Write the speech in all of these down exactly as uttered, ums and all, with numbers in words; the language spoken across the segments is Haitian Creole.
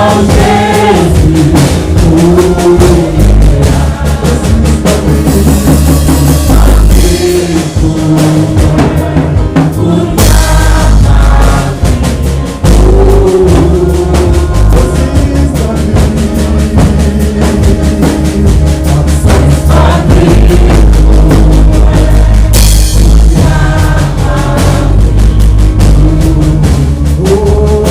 Èske w kapab di mwen tou non?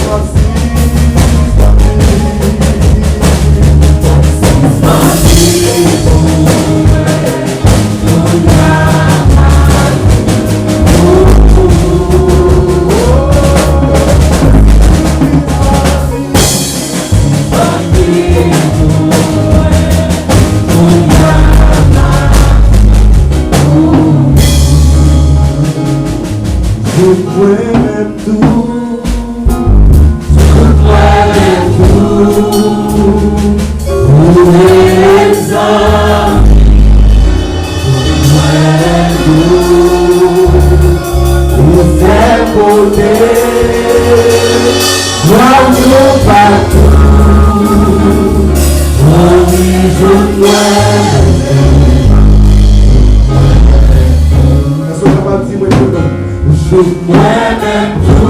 Jouk mwen menm tou, jouk mwen menm tou, nou rele zanmi, mwen menm tou, ou fè m pote, ou fè m pote, glwa toupatou, glori jouk mwen menm tou.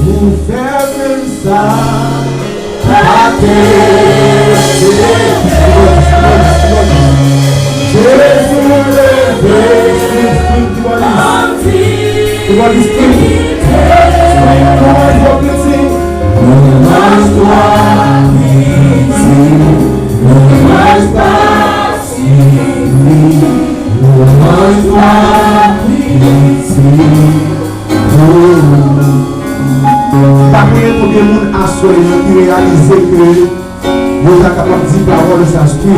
Ou fè menm sa, pa te Jezi leve. Kibòdis, kibòdis, kibòdis. Kibòdis, kibòdis. Louanj, glwa, piti, louanj pa Pa konnen konbyen moun aswè yo ki reyalize ke yo ta kapab di pawòl sa stwi.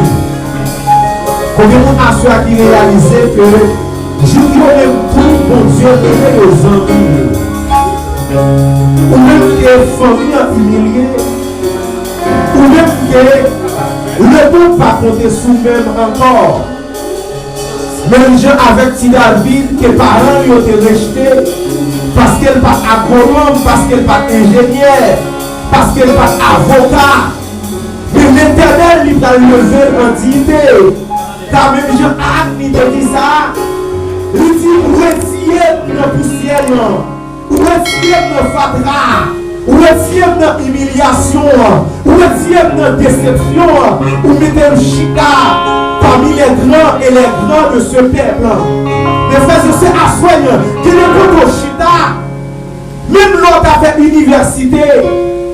Konbyen moun aswè a ki reyalize ke jouk yo menm tou, Bondye rele yo zanmi yo. Ou menm ke fanmi an imilye, ou menm ke letan pa konte sou menm ankò. Menm jan avèk ti David ke paran l yo te rejte, paske l pa t agwonòm, paske l pa t enjenyè, paske l pa t avoka. Men Letènèl, li pral leve l an diyite. Ka menm jan Ann li te di sa, li di, ou retire m nan pousyè an. Ou retire m nan fatra a. Ou retire m nan imilyasyon an. Ou retire m nan desepsyon an. Ou mete m chita pa Parmi les grands et les grands de ce peuple. Mes frères et sœurs, aswè, gen de kote w chita. Menm lè w ta fè inivèsite,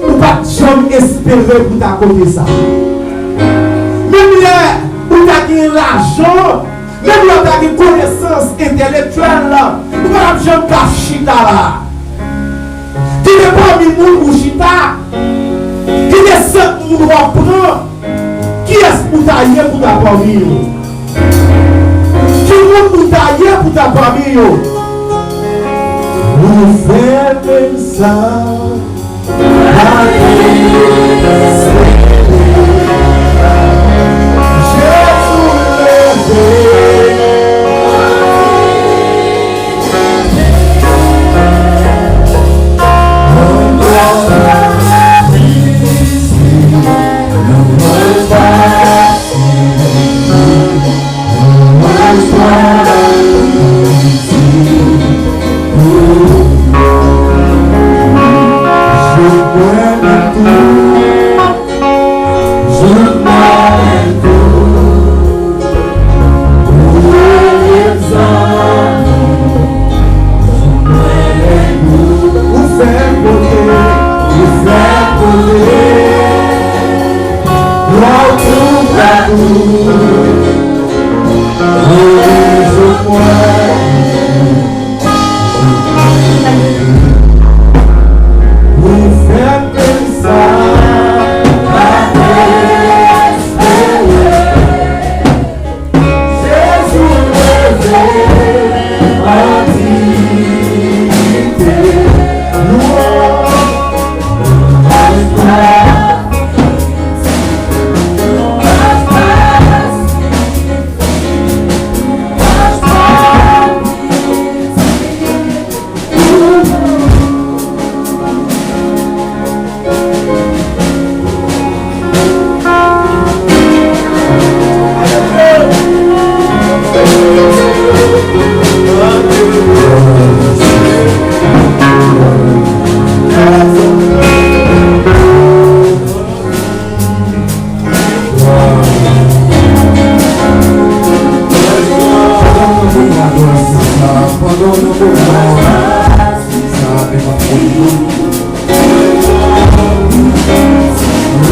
ou pa t janm espere pou ta kote sa. Menm lè ou ta gen lajan, menm lè w ta gen konesans entèlektyèl, ou pa t ap janm ka chita la. Ki de pami moun ou chita, ki de sant moun w ap pran, kiyès ou ta ye pou ta pami yo? Ki moun ou ta ye pou ta pami yo? Ou fè menm sa.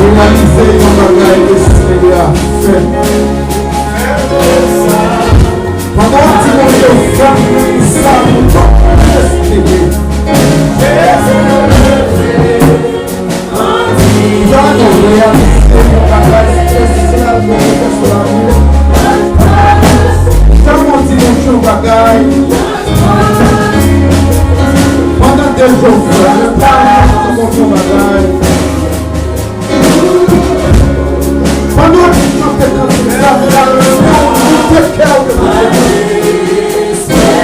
Reyalize yon bagay ke Senyè a fè. Pandan w ap di Bondye, fè m sa pou tout Senyè. Pandan w reyalize yon bagay espesyal Bondye fè sou lavi w. Fè m di Bondye yon bagay. Pandan de jou, fè m di Bondye yon bagay. Pandan w ap chante kantik sa, fè yon moute kè w devan Senyè.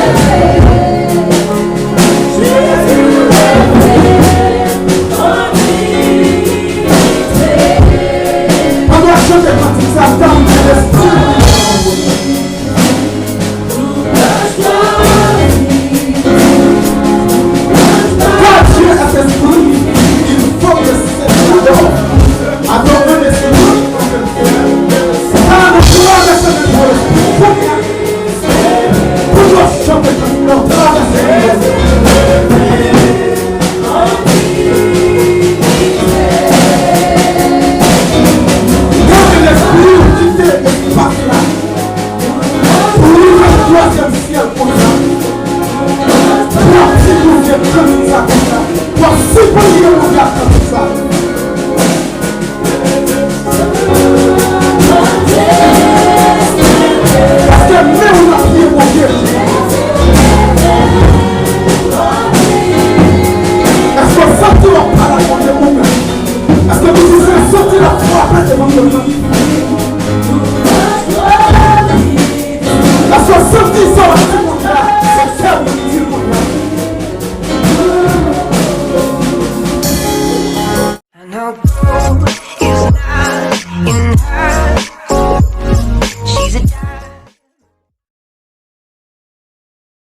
Pandan w ap chante kantik sa, tann Lespri a Bondye. Car Dieu est esprit, il faut que celui qui adore adore en esprit et en vérité. Sa a nou travèse nan Lespri. Pou nou chante kantik la, travèse nan Lespri. Gade Lespri kite espas la. Pou ouvè twazyèm syèl konsa. Pou w ap di Bondye kantik sa konsa. Pou w ap sipliye Bondye ak kantik sa. Paske men w nan pye Bondye. Èske w santi w ap pale ak Bondye ou menm? Èske mizisyen an santi l ap frape devan Bondye?